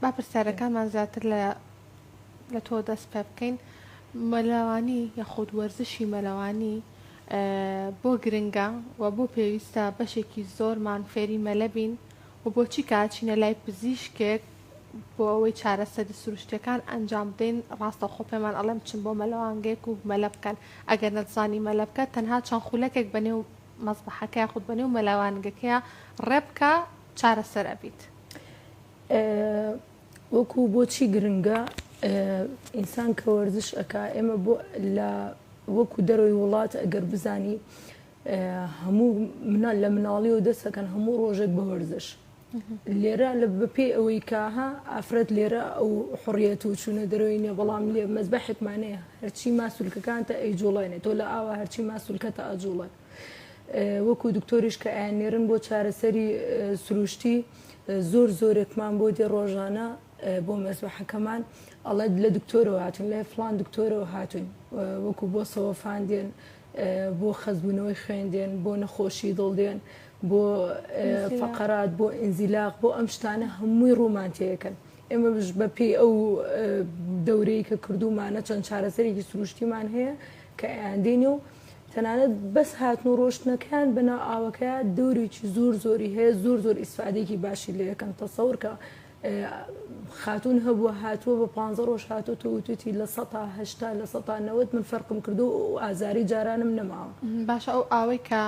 با پرسیارەکانمان زیاتر لە لە تۆ دەست پێ بکەین. مەلەوانی یاخود وەرزشی مەلەوانی بۆ گرنگە و بۆ پێویستە بەشێکی زۆرمان فێری مەلە بین و بۆچی کە ئەچینە لای پزیشکێک بۆ ئەوەی چارەسەری سروشتیەکان ئەنجام بدەین ڕاستەوخۆ پێمان ئەڵێن بچن بۆ مەلەوانگەیەک و مەلە بکەن ئەگەر نەتزانی مەلە بکە تەنها چەند خولەکێک بەنێو مەسبەحەکە یاخود بەنێو مەلەوانگەکەیا ڕێ بکە چارەسەر ئەبیت. وەکو بۆچی گرنگە ئینسان کە وەرزش ئەکا ئێمە بۆ لە وەکو دەرەوەی وڵات ئەگەر بزانی هەموو منال لە مناڵیەوە دەستەکەن هەموو ڕۆژێک بە وەرزش لێرە لە بەپێی ئەوەی کە ها ئافرەت لێرە ئەو حڕیەت و چوونە دەرەوەی نیە بەڵام لێ مەزبەحێکمانەیە هەرچی ماسولکەکانتە ئەیجوڵێنێ تۆ لە ئاوا هەرچی ماسولکەتە ئەجوڵێ وەکو دکتۆریش کە ئەیاننێرن بۆ چارەسەری سروشتی زۆر زۆرێکمان بۆ دێ ڕۆژانە بۆ مەزبەحەکەمان ئەڵێت لە دکتۆرەوە هاتوین لە فلان دکتۆرەوە هاتوین وەکو بۆ سەوەفان دێن بۆ خەزبوونەوەی خوێن دێن بۆ نەخۆشی دڵ دێن بۆ فەقەرات بۆ ئینزیلاق بۆ ئەم شتانە هەمووی ڕوومان تێکەن ئێمەش بە پێی ئەو دەورەی کە کردوومانە چەند چارەسەرێکی سروشتیمان هەیە کە ئەیاندەینێ و تەنانەت بەس هاتن و ڕۆشتنەکەیان بەناو ئاوەکەیا دەورێکی زۆر زۆری هەیە زۆر زۆر ئیسفادەیەکی باشی لێ ئەکەن تەسەور کە خاتوون هەبووە هاتووە بە پانزە ڕۆژ هاتۆتەوە وتوتی 80% 90% من فەرقم کردو و ئازاری جارانم نەماوە. باشە ئەو ئاوەی کە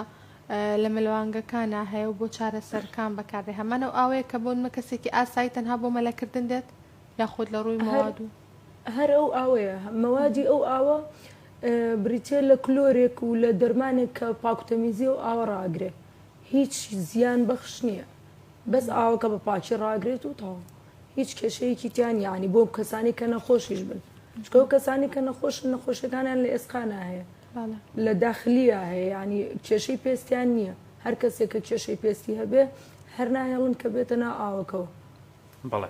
لە ملوانگەکانا هەیە و بۆ چارەسەرکان بەکاردێ هەمان ئەو ئاوەیە کە بۆ نمە کەسێکی ئاسایی تەنها بۆ مەلەکردن دێت یاخود لە ڕووی مەواد و. هەر ئەو ئاوەیە مەوادی ئەو ئاوە بریتیە لە کلۆرێک و لە دەرمانێک کە پاکوتەمیزی ئەو ئاوە ڕاگرێ هیچ زیان بەخش نییە بەس ئاوەکە بە پاکی ڕاگرێت و تەواو هیچ کێشەیەکی تیا نییە یانی بۆ کەسانی کە نەخۆشیش بن چونکە ئەو کەسانی کە نەخۆشن نەخۆشیەکانیان لە ئێسقانا هەیە لە داخلیە هەیە یانی کێشەی پێستیان نییە هەر کەسێک کە کێشەی پێستی هەبێ هەر ناهێڵن کە بێتە ناو ئاوەکەوە. بەڵێ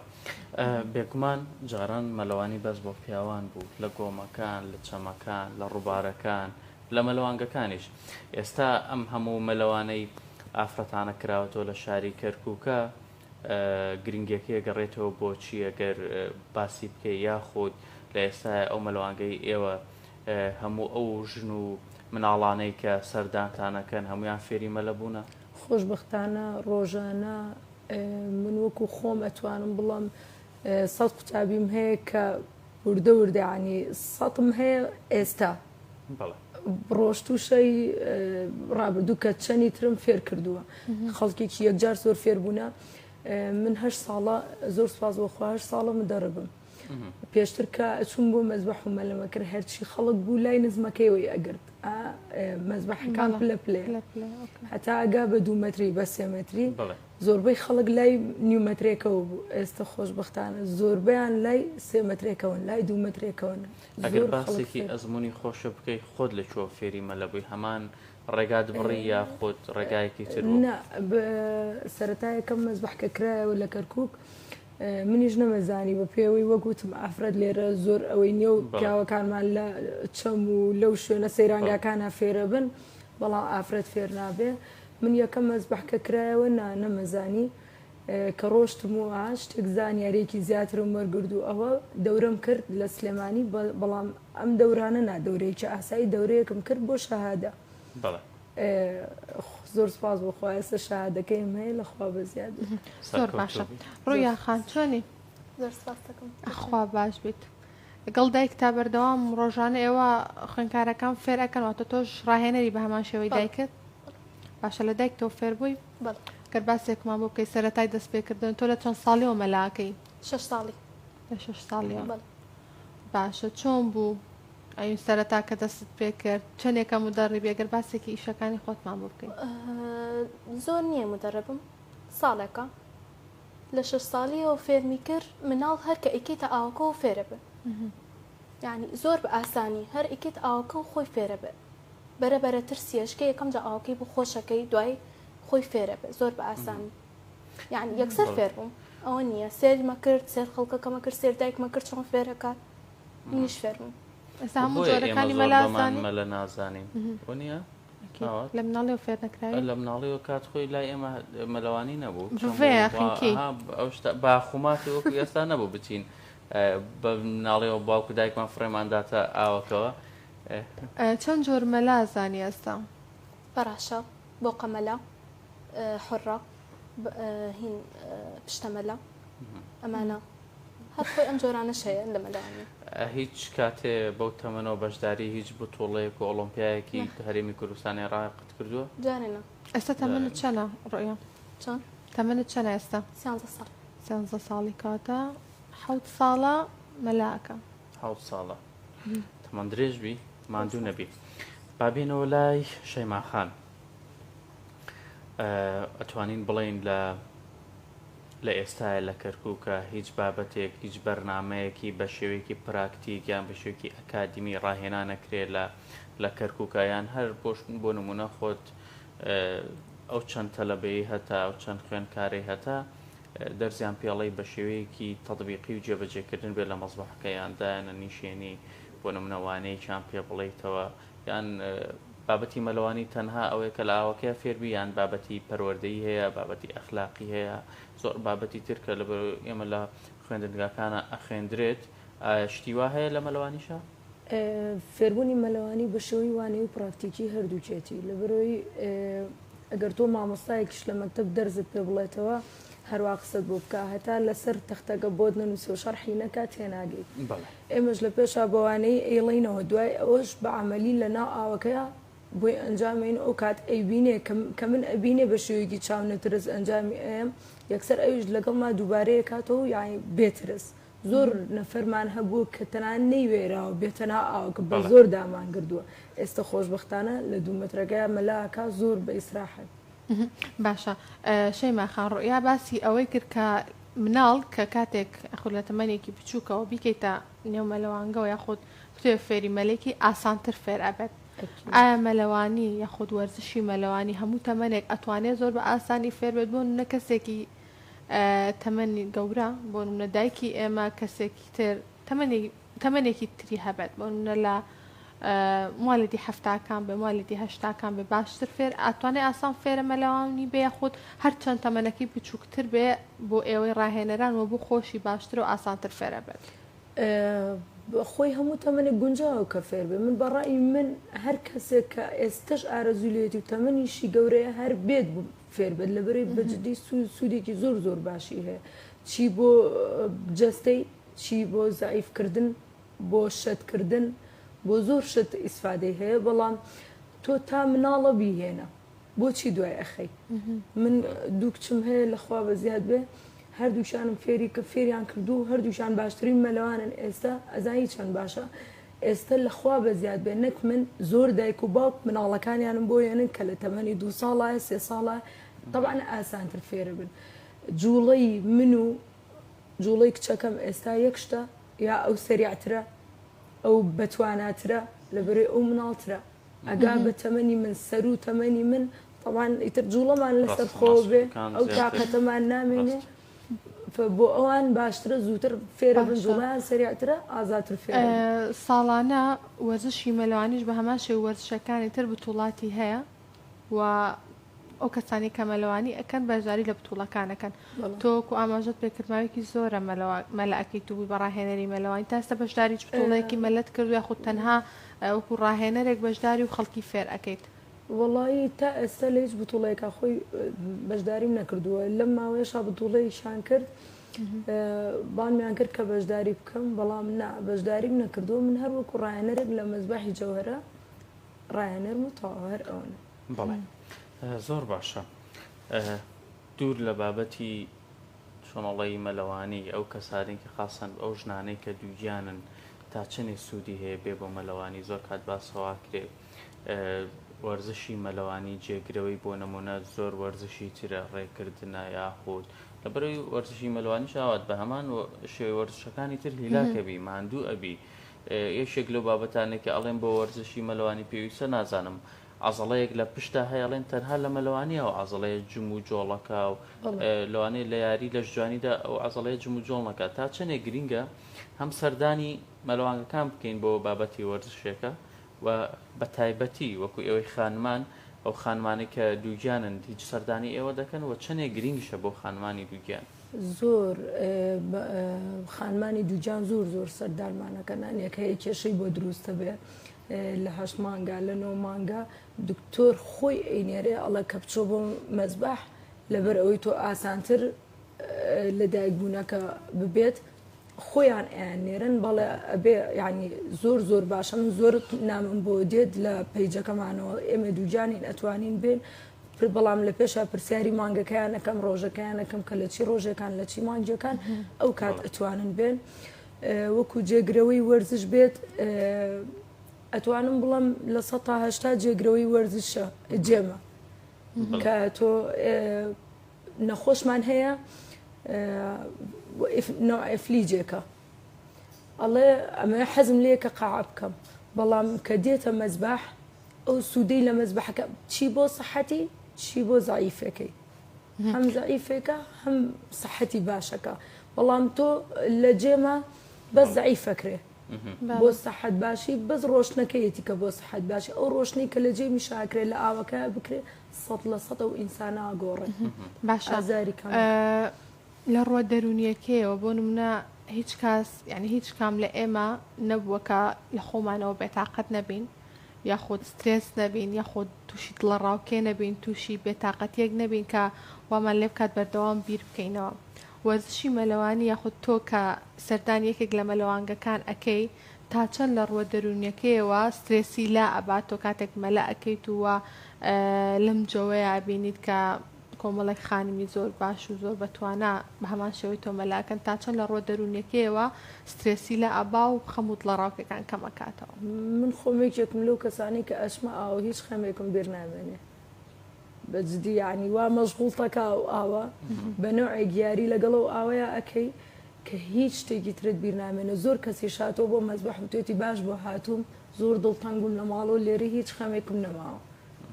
بێگومان جاران مەلەوانی بەس بۆ پیاوان بوو لە گۆمەکان لە چەمەکان لە ڕووبارەکان لە مەلەوانگەکانیش ئێستا ئەم هەموو مەلەوانەی ئافرەتانە کراوەتەوە لە شاری کەرکووکە گرنگیەکەی ئەگەڕێتەوە بۆ چی ئەگەر باسی بکەی یاخود لە ئێستایا ئەو مەلەوانگەی ئێوە هەموو ئەو ژن و مناڵانەی کە سەردانتان ئەکەن هەموویان فێری مەلە بوونە؟ خۆشبەختانە ڕۆژانە من وەکو خۆم ئەتوانم بڵێم سەد قوتابیم هەیە کە وردە وردە یانی سەدم هەیە ئێستا ڕۆشتوشەی ڕابردوو کە چەنی ترم فێر کردووە خەڵکێکی یەکجار زۆر فێر بوونە من هەش ساڵە زۆر سپاس بۆ خوا هەش ساڵە مدەڕبم پێشتر کە ئەچوم بۆ مەزبەح و مەلەمە کرد هەرچی خەڵک بوو لای نزمەکەی وی ئەگرت مەزبەحەکان پلە پلێ هەتا ئەگا بە دوو مەتری بە سێ مەتری زۆربەی خەڵک لای نیو مەترێکەوە بوو ئێستا خۆشبەختانە زۆربەیان لای سێ مەترێکەوەن لای دوو مەترێکەوەن. ئەگەر باسێکی ئەزموونی خۆشە بکەی خۆت لە کوێوە فێری مەلە بووی هەمان ڕێگات بڕی یاخود ڕێگایەکی تر بوو؟ نا سەرەتا یەکەم مەزبەح کە کرایەوە لە کەرکووک منیش نەمەزانی بە پێوەی وەک وتم ئافرەت لێرە زۆر ئەوەی نییە و پیاوەکانمان لە چەم و لەو شوێنە سەیرانگاکانە فێرە بن بەڵام ئافرەت فێر نابێ من یەکەم مەزبەح کە کرایەوە نا نەمەزانی کە ڕۆشتم و ئا شتێک زانیاریەکی زیاترم وەرگرت و ئەوە دەورەم کرد لە سلێمانی بەڵام ئەم دەورانە نا دەورەیەکی ئاسایی دەورەیەکم کرد بۆ شەهادە بەڵێ زۆر سپاس بۆ خوا ئێستا شەهادەکەیم هەیە لە خوا بەزیاد زۆر باشە ڕویا خان چۆنی زۆر سپاس دەکەم خوا باش بیت لەگەڵ دایکتا بەردەوام ڕۆژانە ئێوە خوێندکارەکان فێر ئەکەن واتە تۆش ڕاهێنەری بە هەمان شێوەی دایکت باشە لە دایکتەوە فێر بووی گەر باسێکمان بۆ بکەی سەرەتای دەست پێکردن تۆ لە چەند ساڵیەوە مەلاکەی شەش ساڵی لە شەش ساڵیەوە باشە چۆن بوو ئەوین سەرەتا کە دەستت پێکرد چەندێکە مدەڕیبی ئەگەر باسێکی ئیشەکانی خۆتمان بۆ بکەین زۆر نییە مدەڕبم ساڵێکە لە شەش ساڵیەوە فێرمی کرد مناڵ هەر کە ئەیکەیتە ئاوەکەوە فێرە بێ یانی زۆر بە ئاسانی هەر ئەیکەیتە ئاوەکە و خۆی فێرە بێ بەرە بەرە ترسی ئەشکێ یەکەم جا ئاوەکەی بۆ خۆشەکەی دوای خۆی فێرە بێ زۆر بە ئاسانی یعنی یەکسەر فێر بووم ئەوە نییە سێرمە کرد سێر خەڵکەکەمە کرد سێر دایکمە کرد چۆن فێرەکات منیش فێر بووم ئێستا هەموو جۆرەکانی مەلا مەلە نازانین نییە؟ لە مناڵیەوە فێر نەکراوی؟ لە مناڵیەوە کات خۆی لای ئێمە مەلەوانی نەبوو. بڤەیە خنکێی. ئەو شتە باخوماخی وەکو ئێستا نەبوو بچین بە مناڵیەوە باوک و دایکمان فڕێمان داتە ئاوەکەوە. چەند جۆر مەلا ئەزانی ئێستا؟ فەراشە، بۆقە مەلا، حوڕە، هین پشتە مەلا، ئەمانە. هەر خۆی ئەم جۆرانەش هەیە لە مەلەوانی. هیچ کاتێ بەو تەمەنەوە بەشداری هیچ بتوڵەیەک و ئۆڵۆمپیایەکی هەرێمی کوردستان عێراقت کردووە؟ جارێ نا. ئێستا تەمەنت چەنە ڕۆیا؟ چۆن؟ تەمەنت چەنە ئێستا؟ سیانزە ساڵ. سیانزە ساڵی کەواتە حەوت ساڵە مەلا ئەکا. حەوت ساڵە. تەمەن درێژ بی ماندوو نەبی. با بێنەوە لای شەیما خان. ئەتوانین بڵێین لە لە ئێستایا لە کەرکوکا هیچ بابەتێک، هیچ بەرنامەیەکی بە شێوەیەکی پراکتیک یان بە شێوەیەکی ئەکادیمی ڕاهێنان ئەکرێ لە لە کەرکوکا یان هەر بۆش بۆ نمونە خۆت ئەو چەند تەلەبەی هەتا ئەو چەند خوێندکارەی هەتا دەرزیان پێڵەی بە شێوەیەکی تەطبیقی و جێبەجێکردن بێت لە مەزبەحەکە یان دایانە نیشێنی بۆ نمونە وانەیەکیان پێ بڵێیتەوە یان بابەتی مەلەوانی تەنها ئەوەیە کە لە ئاوەکەیا فێربی یان بابەتی پەروەردەیی هەیە بابەتی ئەخلاقی هەیە زۆر بابەتی تر کە لەبەر ئێمە لە خوێندنگاکانە ئەخوێندرێت ئایا شتی وا هەیە لە مەلەوانیشا؟ فێربوونی مەلەوانی بە شێوەی وانەیی و پراکتیکی هەردووکێتی لەبەرئەوەی ئەگەر تۆ مامۆستایەکیش لە مەکتەب دەرزت پێ بڵێتەوە هەروا قسەت بۆ بکا هەتا لەسەر تەختەکە بۆت نەنووسێ و شەرحی نەکا تێناگەی. ئێمەش لە پێشا بە وانەیی ئەیڵێینەوە دوای ئەوەش بە عەمەلی لە ناو ئاوەکەیا بۆی ئەنجام ئەین ئەو کات ئەیبینێ کە من ئەبینێ بە شێوەیەکی چاو نەترس ئەنجامی ئەیەم یەکسەر ئەویش لەگەڵما دووبارەی ئەکاتەوە و یانی بێ ترس زۆر نەفەرمان هەبوو کە تەنانەت نەیوێراوە بێتە ناو ئاوەکە بە زۆر دامان گردووە ئێستە خۆشبەختانە لە دوو مەترەکەیا مەلا ئەکا زۆر بە ئیسراحەت. باشە شەیما خان ڕوئیا باسی ئەوەی کرد کە مناڵ کە کاتێک ئەخور لە تەمەنێکی بچووکەوە بیکەیتە نێو مەلەوانگەوە یاخود بتەوێت فێری مەلێکی ئاسانتر فێر ئەبێت ئایا مەلەوانی یاخود وەرزشی مەلەوانی هەموو تەمەنێک ئەتوانێت زۆر بە ئاسانی فێر بێت بۆ نمونە کەسێکی تەمەنی گەورە بۆ نمونە دایکی ئێمە کەسێکی تر تەمەنی تەمەنێکی تری هەبێت بۆ نمونە لە موالیدی حەفتاکان بێ موالیدی هەشتاکان بێ باشتر فێر ئاتوانێ ئاسان فێرە مەلەوانی بێ یاخود هەرچەند تەمەنەکەی بچووکتر بێ بۆ ئێوەی ڕاهێنەران و بۆ خۆشی باشتر و ئاسانتر فێرە بێت. خۆی هەموو تەمەنێک گونجاوە کە فێر بێ من بە ڕای من هەر کەسێک کە ئێستەش ئارەزووی لێیەتی و تەمەنیشی گەورەیە هەر بێت فێر بێت لەبەرەی بە جدی سوودێکی زۆر زۆر باشی هەیە چی بۆ جەستەی چی بۆ زەعیف کردن بۆ شەت کردن بۆ زۆر شت ئیسفادەی هەیە بەڵام تۆ تا مناڵە بیهێنە بۆچی دوای ئەخەی من دوو کچم هەیە لەخوا بەزیاد بێ هەردووکیانم فێری کە فێریان کردو هەردووکیان باشترین مەلەوانن ئێستا ئەزانی چەند باشە ئێستا لەخوا بەزیاد بێ نەک من زۆر دایک و باوک مناڵەکانیانم بۆ یەنن کە لە تەمەنی دوو ساڵایە سێ ساڵە طبعا ئاسانتر فێرە بن جوڵەی من و جوڵەی کچەکەم ئێستا یەک شتە یا ئەو سەریعترە ئەو بەتواناترە لەبەرەی ئەو مناڵترە ئەگا بە تەمەنی من سەروو تەمەنی من تەبعەن ئیتر جوڵەمان لەسەر ڕاستە خۆ بێ ماسولکان ئەو زیاتر تاقەتەمان نامێنێ ڕاستە. بۆ ئەوان باشترە زووتر فێرە بن باشە جوڵەیان سەریعترە ئازاتر فێرە بن. ساڵانە وەرزشی مەلەوانیش بە هەمان شێوە وەرزشەکانی تر بتوڵاتی هەیە و ئەو کەسانەی کە مەلەوانی ئەکەن بەشداری لە بتوڵەکان ئەکەن بەڵێ. تۆ وەکو ئاماژەت پێکرد ماوەیەکی زۆرە مەلەوە مەلە ئەکەیت و بووی بە ڕاهێنەری مەلەوانی تا ئێستا بەشداری هیچ بتوڵەیەکی مەلەت کردووە یاخود تەنها وەکو ڕاهێنەرێک بەشداری و خەڵکی فێر ئەکەیت؟ وەڵایی تا ئێستا لە هیچ بتوڵەیەکا خۆی بەشداریم نەکردووە لەم ماوەیەشا بتوڵەیەکیان کرد بانگمیان کرد کە بەشداری بکەم بەڵام نا بەشداریم نەکردووە من هەر وەکو ڕاهێنەرێک لە مەزباحی جەوهەرە ڕاهێنەرم و تەواو هەر ئەوەنە. بەڵێ زۆر باشە دوور لە بابەتی چۆنەڵی مەلەوانی ئەو کەسانەی کە خاسەن ئەو ژنانەی کە دووگیانن تا چەنێ سوودی هەیە بێ بۆ مەلەوانی زۆر کات باسەواکرێ وەرزشی مەلەوانی جێگرەوەی بۆ نمونە زۆر وەرزشی ترە ڕێکردنە یاخود لەبەرەوەی وەرزشی مەلوانی شاوات بە هەمان شێوەی وەرزشەکانی تر هیلاکەبی ماندوو ئەبی یەکێک لەو بابەتانەی کە ئەڵێن بۆ وەرزشی مەلەوانی پێویستە نازانم عەزەڵەیەک لە پشتا هەیە ئەڵێن تەنها لە مەلەوانیە ئەو عەزەڵەیە جم و جۆڵەکا و لەوانەیە لە یاری لەشجوانیدا ئەو عەزەڵەیە جم و جۆڵ نەکات تا چەندێک گرینگە هەم سەردانی مەلەوانگەکان بکەین بۆ بابەتی وەرزشێکە و. و بە تایبەتی وەکو ئێوەی خانمان ئەو خانمانەی کە دووگیانن هیچ سەردانی ئێوە دەکەن و چەنێک گرینگیشە بۆ خانمانی دووگیان؟ زۆر خانمانی دووگیان زۆر زۆر سەردانمان ئەکەن ئەنێک هەیە کێشەی بۆ دروستە بێ لە هەشت مانگا لە نۆ مانگا دکتۆر خۆی ئەینێرێ ئەڵێ کە بچۆ بۆ مەزبەح لەبەر ئەوەی تۆ ئاسانتر لە دایک بوونەکە ببێت خۆیان ئەیان نێرن بەڵێ ئەبێ یعنی زۆر زۆر باشە من زۆر نامم بۆ دێت لە پەیجەکەمانەوە ئێمە دووگیانین ئەتوانین بێن بەڵام لە پێشا پرسیاری مانگەکەیان ئەکەم ڕۆژەکەیان ئەکەم کە لە چی ڕۆژێکان لە چی مانگەکان ئەو کات ئەتوانن بێن وەکو جێگرەوەی وەرزش بێت ئەتوانم بڵم 80% جێگرەوەی وەرزشە جێمە کە تۆ نەخۆشمان هەیە نوع ئفلیجێکە ئەڵێ ئەمە حەزم لێ کە قاع بکەم بەڵام کە دێتە مەزباح ئەو سوودەی لە مەزبەحەکە چی بۆ سەحەتی چی بۆ زەعیفەکەی هەم زەعیفێکە هەم سەحەتی باشەکە بەڵام تۆ لە جێمە بەس زەعیفەکرێ بۆ سەحەت باشی بەس ڕۆشتنەکەیەتی کە بۆ سەحەت باشی ئەو ڕۆشنی کە لە جێ میشاکرێ لە ئاوەکە بکرێ 100% ئەو ئینسانە ئاگۆڕێ باشە ئازاری کەم لە ڕووە دەروونیەکەیەوە بۆ نمونە هیچ کاس یعنی هیچ کام لە ئێمە نەبووە کە لە خۆمانەوە بێتاقەت نەبین یاخود سترێس نەبین یاخود تووشی دڵەڕاوکێ نەبین تووشی بێتاقەتیەک نەبین کە وامان لێ بکات بەردەوام بیر بکەینەوە وەرزشی مەلەوانی یاخود تۆ کە سەردانی یەکێک لە مەلەوانگەکان ئەکەی تا چەند لە ڕووە دەروونیەکەیەوە سترێسی لا ئەبات تۆ کاتێک مەلە ئەکەیت و وا لەم جەوەیا ئەبینیت کە کۆمەڵێک خانمی زۆر باش و زۆر بەتوانا بە هەمان شێوەی تۆ مەلە ئەکەن تا چەند لە ڕووە دەروونیەکەیەوە سترێسی لا ئەبا و خەم و دڵەڕاوکێکان کەم ئەکاتەوە. من خۆم یەکێکم لەو کەسانەی کە ئەچمە ئاوە هیچ خەمێکم بیر نامێنێ بە جدی یانی وا مەشغوڵتەکا ئەو ئاوە بە نەوعێک یاری لەگەڵ ئەو ئاوەیا ئەکەی کە هیچ شتێکی ترت بیر نامێنێ زۆر کەسیش هاتووە بۆ مەزبەح وتوێتی باش بوو هاتووم زۆر دڵتەنگ بووم لە ماڵەوە لێرە هیچ خەمێکم نەماوە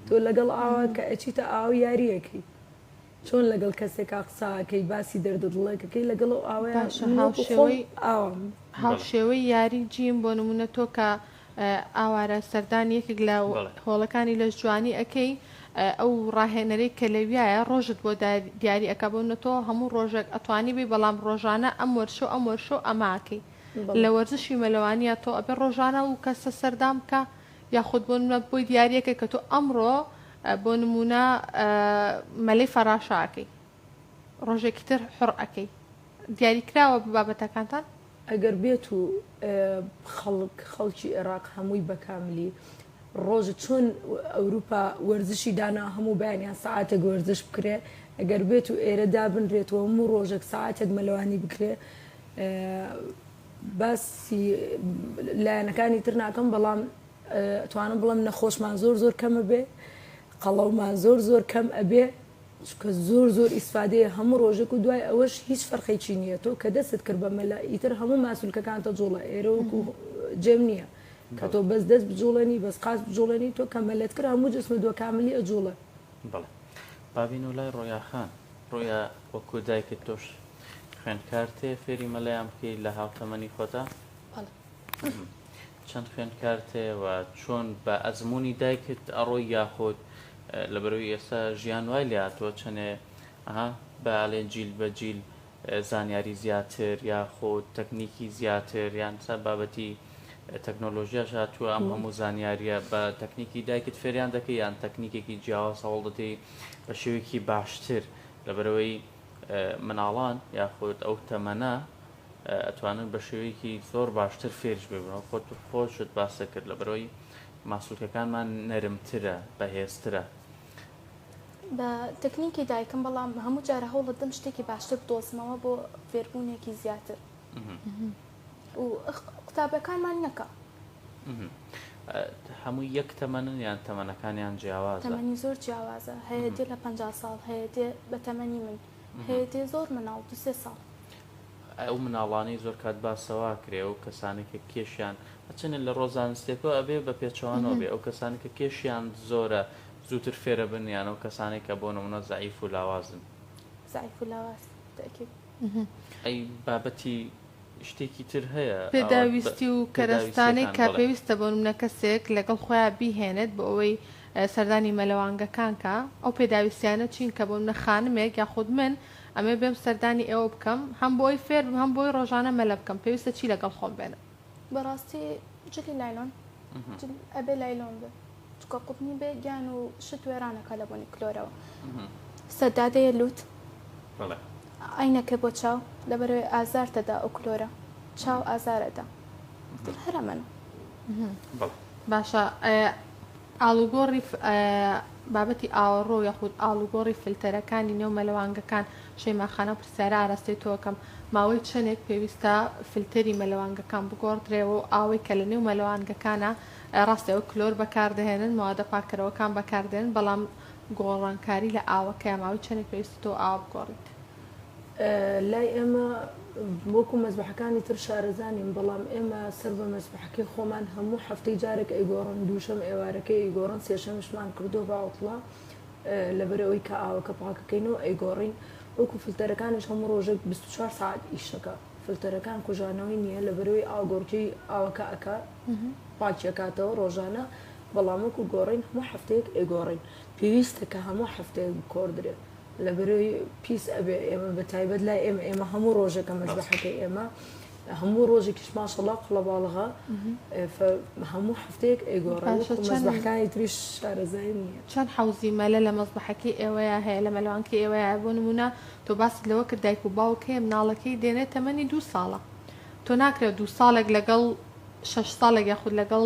تۆ لەگەڵ ئاوا کە ئەچیتە ئاو یاریەکەی چۆن لەگەڵ کەسێکا قسە ئەکەی باسی دەردە دڵێکەکەی لەگەڵ ئەو ئاوەیا باشە من وەکو خۆم هاوشێوەی ئاوام. هاوشێوەی یاری جیم بۆ نمونە تۆ کە ئاوارە سەردانی یەکێک لە بەڵێ. هۆڵەکانی لەشجوانی ئەکەی ئەو ڕاهێنەرەی کە لەویایە ڕۆژت بۆ دیاری ئەکا بۆ نمونە تۆ هەموو ڕۆژێک ئەتوانی بێی بەڵام ڕۆژانە ئەم وەرشە و ئەم وەرشە و ئەمە ئەکەی بەڵێ. لە وەرزشی مەلەوانیە تۆ ئەبێ ڕۆژانە ئەو کەسە سەردان بکا یاخود بۆ نمونە بۆی دیاریەکەی کە تۆ ئەمڕۆ بۆ نمونە مەلەی فەراشە ئەکەی ڕۆژێکی تر حوڕ ئەکەی دیاری کراوە بابەتەکانتان؟ ئەگەر بێت و خەڵک خەڵکی ئێراق هەمووی بە کاملی ڕۆژ چۆن ئەوروپا وەرزشی دانا هەموو بەیانیان سەعاتێک وەرزش بکرێ ئەگەر بێت و ئێرە دابنرێت و هەموو ڕۆژێک سەعاتێک مەلەوانی بکرێ باسی لایەنەکانی تر ناکەم بەڵام ئەتوانم بڵێم نەخۆشمان زۆر زۆر کەم ئەبێ قەڵەومان زۆر زۆر کەم ئەبێ چونکە زۆر زۆر ئیسفادەیە هەموو ڕۆژێک و دوای ئەوەش هیچ فەرقێکی نییە تۆ کە دەستت کرد بە مەلە ئیتر هەموو ماسولکەکانتە جوڵە ئێرە وەکو جێم نییە کە تۆ بەس دەست بجوڵێنی بەس قاچ بجوڵێنی تۆ کە مەلەت کرد هەموو جسمت وە کاملی ئەجوڵێ. بەڵێ با بینەوە لای ڕۆیا خان. ڕۆیا وەکو دایکت تۆش خوێندکارت هەیە فێری مەلەیان بکەی لە هاوتەمەنی خۆتا؟ بەڵێ. چەند خوێندکارت هەیە و چۆن بە ئەزموونی دایکت ئەڕۆی یاخود لەبەرئەوەی ئێستا ژیان وای لێهاتووە چەنێ ئەها بە ئەلێن جیل بە جیل زانیاری زیاتر یاخود تەکنیکی زیاتر یان سا بابەتی تەکنۆلۆژیاش هاتووە ئەم هەموو زانیاریە بە تەکنیکی دایکت فێریان دەکەی یان تەکنیکێکی جیاواز هەوڵ دەدەی بە شێوەیەکی باشتر لەبەرئەوەی مناڵان یاخود ئەو تەمەنە ئەتوانن بە شێوەیەکی زۆر باشتر فێریش ببن خۆت خۆشت باسە کرد لەبەرئەوەی ماسولکەکانمان نەرمترە بەهێزترە. بە تەکنیکی دایکم بەڵام هەموو جارە هەوڵەدەم شتێکی باشتر بدۆزمەوە بۆ فێربوونێکی زیاتر و قوتابەکانمان نەکا. هەمووی یەک تەمەنن یان تەمەنەکانیان جیاوازە؟ تەمەنی زۆر جیاوازە هەیە دێ لە 50 ساڵ هەیە دێ بە تەمەنی من هەیە دێ زۆر مناڵ دو سێ ساڵ. ئەو مناڵانەی زۆر کات باسەوا کرێ ئەو کەسانەی کە کێشیان هەرچەندە لە ڕۆ زانستێکەوە ئەبێ بە پێچەوانەوە بێ ئەو کەسانەی کە کێشیان زۆرە زووتر فێرە بن یان ئەو کەسانەی کە بۆ نمونە زەعیف و لاوازن؟ زەعیف و لاواز تەئکید. ئەی بابەتی. شتێکی تر هەیە ئاوات بە پێداویستی و کەرەستانەی پێداویستیەکان کە بەڵێ. پێویستە بۆ نمونە کەسێک لەگەڵ خۆیا بیهێنێت بۆ ئەوەی سەردانی مەلەوانگەکان کا ئەو پێداویستیانە چین کە بۆ نمونە خانمێک یاخود من ئەمەوێ بێم سەردانی ئێوە بکەم هەم بۆ ئەوەی فێر بم هەم بۆ ئەوەی ڕۆژانە مەلە بکەم پێویستە چی لەگەڵ خۆم بێنم؟ بەڕاستی جلی لایلۆن جل ئەبێ لایلۆن بێ چونکە قوتنی بێ گیان و شت وێرانەکا لە بۆنی کلۆرەوە سەدادەیە لوت بەڵێ. عەینەکە بۆ چاو لەبەرئەوەی ئازارتەدا ئەو کلۆرە چاو ئازارەدا تر هەر ئەمەنە. بەڵێ. باشە ئاڵوگۆڕی بابەتی ئاوەڕۆ یاخود ئاڵوگۆڕی فلتەرەکانی نێو مەلەوانگەکان شەیما خان ئەو پرسیارە ئاراستەی تۆ ئەکەم ماوەی چەنێک پێویستە فلتەری مەلەوانگەکان بگۆڕدرێەوە و ئاوەی کە لە نێو مەلەوانگەکانە ڕاستە ئێوە کلۆر بەکاردەهێنن مەوادە پاککەرەوەکان بەکاردێنن بەڵام گۆڕانکاری لە ئاوەکەیا ماوەی چەنێک پێویستە تۆ ئاوە بگۆڕیت؟ لای ئێمە وەکو مەزبەحەکانی تر شارەزا نیم بەڵام ئێمە سەر بە مەزبەحەکەی خۆمان هەموو هەفتەی جارێک ئەیگۆڕن دووشەم ئێوارەکەی ئەیگۆڕن سێشەمیشمان کردووە بە عوتڵە لەبەرئەوەی کە ئاوەکە پاکەکەینەوە ئەیگۆڕین وەکو فلتەرەکانیش هەموو ڕۆژێک 24 سەعات ئیشەکە فلتەرەکان کوژانەوەی نییە لەبەرئەوەی ئاوگۆڕکێی ئاوەکە ئەکا پاکی ئەکاتەوە ڕۆژانە بەڵام وەکو گۆڕین هەموو هەفتەیەک ئەیگۆڕین پێویستە کە هەموو هەفتەیەک بکۆڕدرێ لەبەرئەوەی پیس ئەبێ ئێمە بە تایبەت لای ئێمە ئێمە هەموو ڕۆژێکە مەزبەحەکەی ئێمە هەموو ڕۆژێکیش ماشەڵا قڵەباڵغە هەموو هەفتەیەک ئەیگۆڕێ باشە وەکو چەند مەزبەحەکانی تریش شارەزایم نییە. چەند حەوزی مەلە لە مەزبەحەکەی ئێوەیا هەیە لە مەلەوانکەی ئێوەیا هەیە بۆ نموونە تۆ باست لەوە کرد دایک و باوک هەیە مناڵەکەی دێنێ تەمەنی دوو ساڵە تۆ ناکرێ دوو ساڵێک لەگەڵ شەش ساڵێک یاخود لەگەڵ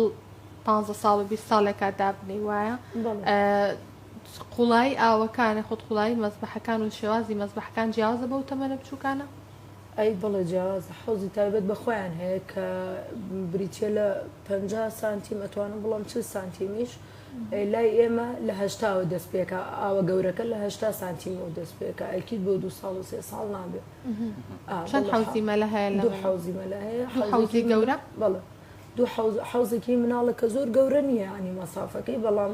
پانزە ساڵ و 20 ساڵێکا دابنێی وایە بەڵێ. قوڵایی ئاوەکان یاخود قوڵایی مەزبەحەکان و شێوازی مەزبەحەکان جیاوازە بەو تەمەنە بچووکانە؟ ئەی بەڵێ جیاوازە حەوزی تایبەت بە خۆیان هەیە کە بریتیە لە 50 سانتیم ئەتوانم بڵێم 40 سانتیمیش لای ئێمە لە هەشتاوە دەست پێکا ئاوە گەورەکە لە هەشتا سانتیمەوە دەست پێکا ئەکید بۆ دوو ساڵ و سێ ساڵ نابێ چەند حەوزی مەلە هەیە لە دوو حەوزی مەلە هەیە دوو حەوزی گەورە؟ بەڵێ دوو حەوز حەوزێکی مناڵە کە زۆر گەورە نییە ینی مەسافەکەی بەڵام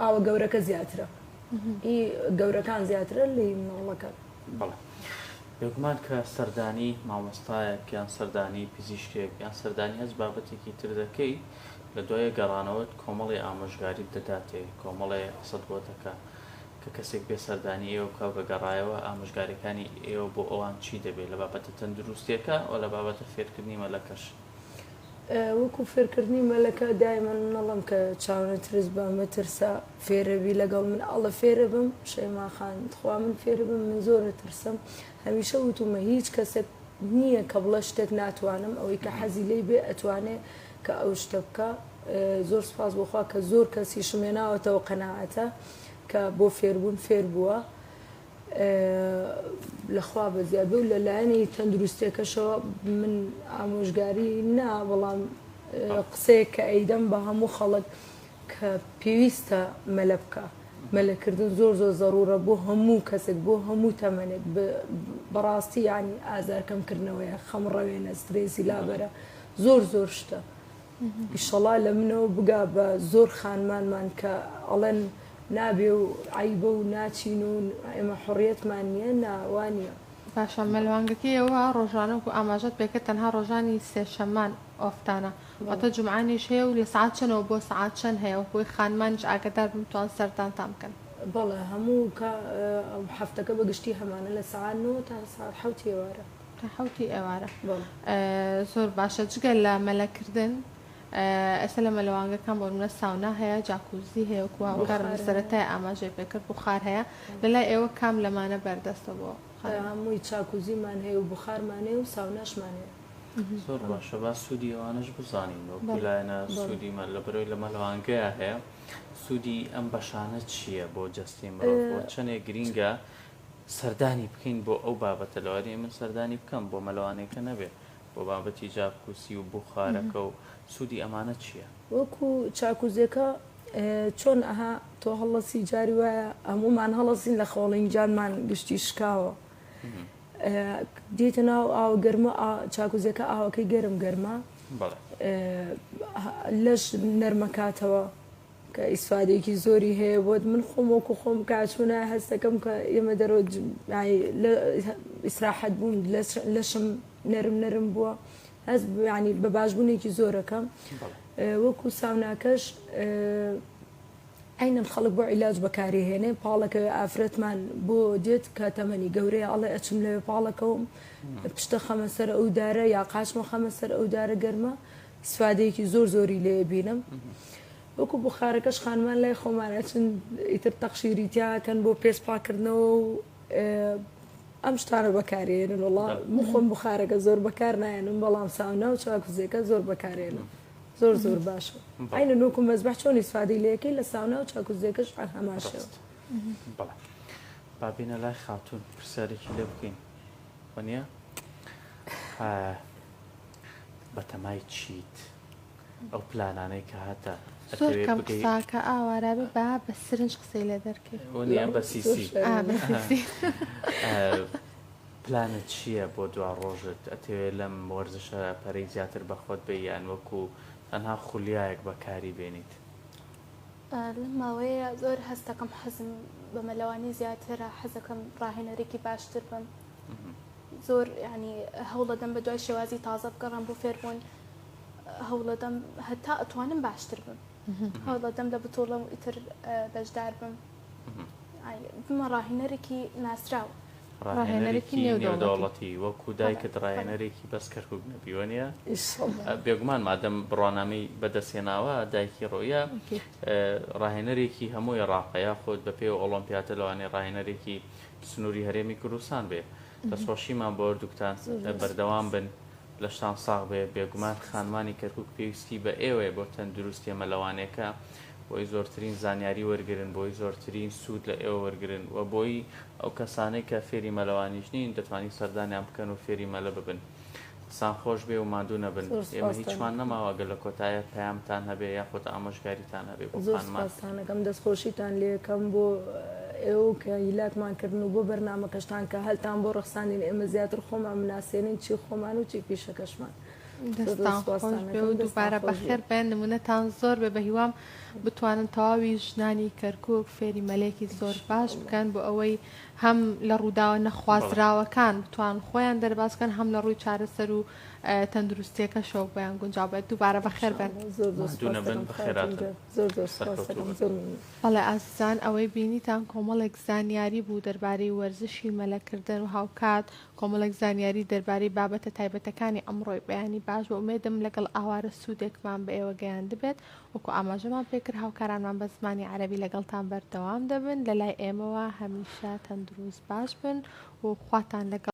ئاوە گەورەکە زیاترە ئی گەورەکان زیاترە لی مناڵەکان. بەڵێ بێگومان کە سەردانی مامۆستایەک یان سەردانی پزیشکێک یان سەردانی هەچ بابەتێکی تر دەکەی لە دوای گەڕانەوەت کۆمەڵێ ئامۆژگاریت دەداتێ کۆمەڵێ قسەت بۆ دەکا کە کەسێک بێ سەردانی ئێوە بکا و کە گەڕایەوە ئامۆژگاریەکانی ئێوە بۆ ئەوان چی دەبێ لە بابەتە تەندروستیەکە و لە بابەتە فێرکردنی مەلەکەش؟ وەکو فێرکردنی مەلەکە دایمەن من ئەڵێم کە چاونەترس بە مەترسە فێرەبی لەگەڵ من ئەڵێ فێرەبم شەیما خان تخوا من فێربم من زۆر ئەترسم هەمیشە وتومە هیچ کەسێک نییە کە بڵێ شتێک ناتوانم ئەوەی کە حەزی لێی بێ ئەتوانێ کە ئەو شتە بکا زۆر سوپاس بۆ خوا کە زۆر کەسیشم هێناوەتەوە قەناعەتە کە بۆ فێربوون فێر بووە لە خوا بەزیاد بێ و لە لایەنی تەندروستیەکەشەوە من ئامۆژگاری نا بەڵام قسەیەک کە ئەیدەم بە هەموو خەڵک کە پێویستە مەلە بکە مەلەکردن زۆر زۆر زەرورە بۆ هەموو کەسێک بۆ هەموو تەمەنێک بەڕاستی ینی ئازار کەمکردنەوەیە خەم ڕەوێنە سترێسی لابەرە زۆر زۆر شتە ئیشەڵا لە منەوە بگا بە زۆر خانمانمان کە ئەڵێن نابێ و عەیبە و ناچین و ئێمە حوڕیەتمان نیە نا وا نیە. باشە مەلوانگەکەی ئێوە ڕۆژانە وەکو ئاماژەت پێکرد تەنها ڕۆژانی سێشەممان ئۆفتانە واتە جومعانیش هەیە و لە سەعات چەنەوە بۆ سەعات چەند هەیە وەکو ئەوەی خانمانیش ئاگەدار بن بتوان سەردانتان بکەن؟ بەڵێ هەموو کە هەفتەکە بە گشتی هەمانە لە سەعات نۆ تا سەعات حەوتی ئێوارە. تا حەوتی ئێوارە بەڵێ. زۆر باشە جگە لە مەلەکردن ئێستا لە مەلەوانگەکان بۆ نمونە ساونا هەیە جاکوزی هەیە وەکو هاوکارم لە بوخار هەیە. سەرەتای ئاماژەی پێکرد بوخار هەیە لەلای ئێوە کام لەمانە بەردەستە بۆ خانمان؟ هەمووی چاکوزیمان هەیە و بوخارمان هەیە و ساوناشمان هەیە. زۆر باشە با سوودی ئەوانەش بزانین وەکو بەڵێ. لایەنە بەڵێ. سوودی مە لەبەرئەوەی لە مەلەوانگەیا هەیە سوودی ئەم بەشانە چییە بۆ جەستەی مرۆڤ بۆ چەنێ گرینگە سەردانی بکەین بۆ ئەو بابەتە لەوانەیە من سەردانی بکەم بۆ مەلەوانێکە نەبێ بۆ بابەتی جاکوسی و بوخارەکە و سوودی ئەمانە چییە؟ وەکو چاکوزێکە چۆن ئەها تۆ هەڵەسی جاری وایە هەموومان هەڵەسین لە خەوڵین جانمان گشتی شکاوە دێتە ناو ئاوە گەرمە چاکوزەکە ئاوەکەی گەرم گەرمە لەش نەرمەکاتەوە کە ئیسفادەیەکی زۆری هەیە بۆت من خۆم وەکو خۆم کە ئەچمە هەستەکەم کە ئێمە دەرەوە ئیسراحەت بووم لەشم. نەرم نەرم بووە هەست یانی بە باشبوونێکی زۆرەکەم وەکو ساوناکەش عەینەن خەڵک بۆ عیلاج بەکاری هێنێ پاڵەکەوێ ئافرەتمان بۆ دێت کە تەمەنی گەورەیە ئەڵێ ئەچم لەوێ پاڵەکەوم پشتە خەمە سەر ئەو دارە یا قاچمە خەمە سەر ئەو دارە گەرمە ئیسفادەیەکی زۆر زۆری لێ بینم وەکو بخارەکەش خانمان لای خۆمان ئەچن ئیتر تەقشیری تیاکەن بۆ پێست پاکردنەوە و ئەم شتانە بەکارێنن وڵا من خۆم بخارەکە زۆر بەکار نایەنم بەڵام ساونا و چاکوزێکە زۆر بەکارێنم زۆر زۆر باشە عینە نۆکو مەزبەح چۆن ئیسفادەی لێکەی لە ساونا و چاکوزێکەش هەمان شێوە. بەڵێ با بینە لای خاتوون پرسیارێکی لێ بکەین وەنیە بەتەمای چیت ئەو پلانانەی کە هاتە زۆر کەم قساکە ئاوارا بێ با بە سرنج قسەی لێ دەرکەی وەنیە بە سیسی پلانت چییە بۆ دواڕۆژت؟ ئەتەوێ لەم وەرزشە پەرەی زیاتر بە خۆت بەی یان وەکو تەنها خولیایەک بەکاری بێنیت؟ لەم ماوەیە زۆر هەستەکەم حەزم بە مەلەوانی زیاترە، حەزەکەم ڕاهێنەرێکی باشتر بم. زۆر یانی هەوڵەدەم بە دوای شێوازی تازە بگەڕێم بۆ فێربوون، هەوڵەدەم هەتا ئەتوانم باشتر بم. هەوڵەدەم لە بتوڵەم ئیتر بەشدار بم. بمە ڕاهێنەرێکی ناسراو. ڕاهێنەرێکی نێودەوڵەتی وەکو دایکت ڕاهێنەرێکی بەس کەرکوک نەبی وەنیە؟ بێگومان مادەم بڕوانامەی بەدەستهێناوە دایکی ڕۆیە ڕاهێنەرێکی هەموو عێراقە یاخود بە پێی ئۆڵۆمپیاتە لەوانەیە ڕاهێنەرێکی سنووری هەرێمی کوردستان بێ دەستخۆشیمان بۆ هەردووکتان بەردەوام بن لەشتان ساغ بێ بێگومان خانمانی کەرکوک پێویستی بە ئێوەیە بۆ تەندروستیە مەلەوانێکە بۆی زۆرترین زانیاری وەرگرن بۆی زۆرترین سوود لە ئێوە وەرگرن و بۆی ئەو کەسانەی کە فێری مەلەوانیش نین دەتوانی سەردانیان بکەن و فێری مەلە ببن. دەستان خۆش بێ و ماندوو نەبن. ئێمە هیچمان نەماوە گەر لە کۆتایە پەیامتان هەبێ یاخود ئامۆژگاریتان هەبێ بۆ زۆر خانمان. سوپاستان ئەکەم دەستخۆشیتان لێکەم بۆ ئێوە کە هیلاکمان کردن و بۆ بەرنامەکەشتان کە هەلتان بۆ ڕەخساندین ئێمە زیاتر خۆمان بناسێنین چی خۆمان و چی پیشەکەشمان. زۆر زۆر دەستان خۆش سوپاستان بێ و ئەکەم دەستان دووبارە خۆش بێ. بەخێر بێن نمونەتان زۆر بێ بەهیوام بتوانن تەواوی ژنانی کەرکوک فێری مەلێکی زۆر باش بکەن بۆ ئەوەی هەم لە ڕووداوە نەخوازراوەکان بتوان خۆیان دەرباز بکەن هەم لە ڕووی چارەسەر و تەندروستیەکەشەوە بۆیان گونجاو بێت دووبارە بەخێر بێن. زۆر زۆر ماندوو سوپاست نەبن دەکەم بەخێراتن خاتون گیان زۆر زۆر سوپاست سەرکەوتوو دەکەم بن. زۆر مەمنون. بەڵێ ئازیزان ئەوەی بینیتان کۆمەڵێک زانیاری بوو دەربارەی وەرزشی مەلەکردن و هاوکات کۆمەڵێک زانیاری دەربارەی بابەتە تایبەتەکانی ئەمڕۆی بەیانی باش بە ئومێدم لەگەڵ ئاوارە سوودێکمان بە ئێوە گەیاندبێت وەکو ئاماژەمان پێکرد هاوکارانمان بە زمانی عەرەبی لەگەڵتان بەردەوام دەبن لەلای ئێمەوە هەمیشە تەندروست باش بن و خواتان لەگەڵ.